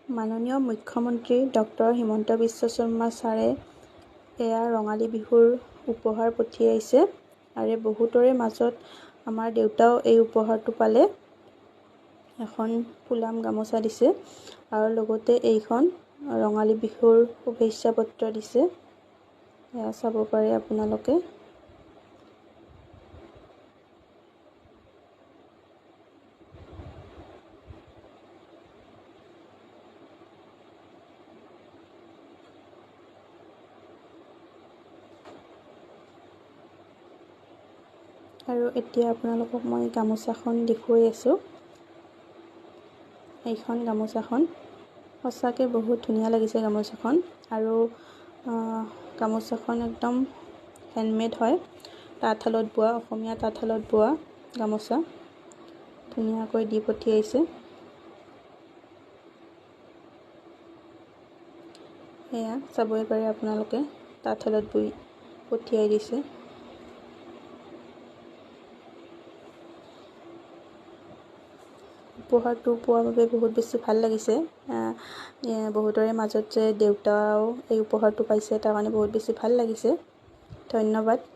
মাননীয় মুখ্যমন্ত্ৰী ডক্টৰ হিমন্ত বিশ্ব শৰ্মা ছাৰে এয়া ৰঙালী বিহুৰ উপহাৰ পঠিয়াইছে আৰু বহুতৰে মাজত আমাৰ দেউতাও এই উপহাৰটো পালে। এখন ফুলাম গামোচা দিছে আৰু লগতে এইখন ৰঙালী বিহুৰ শুভেচ্ছা পত্ৰ দিছে। এয়া চাব পাৰে আপোনালোকে। আৰু এতিয়া আপোনালোকক মই গামোচাখন দেখুৱাই আছোঁ। এইখন গামোচাখন সঁচাকৈ বহুত ধুনীয়া লাগিছে গামোচাখন। আৰু গামোচাখন একদম হেণ্ডমেড হয়, তাঁতশালত বোৱা, অসমীয়া তাঁতশালত বোৱা গামোচা ধুনীয়াকৈ দি পঠিয়াইছে। এয়া চাবই পাৰে আপোনালোকে, তাঁতশালত বৈ পঠিয়াই দিছে। উপহাৰটো পোৱাৰ বাবে বহুত বেছি ভাল লাগিছে। বহুতৰে মাজত যে দেউতাও এই উপহাৰটো পাইছে, তাৰ কাৰণে বহুত বেছি ভাল লাগিছে। ধন্যবাদ।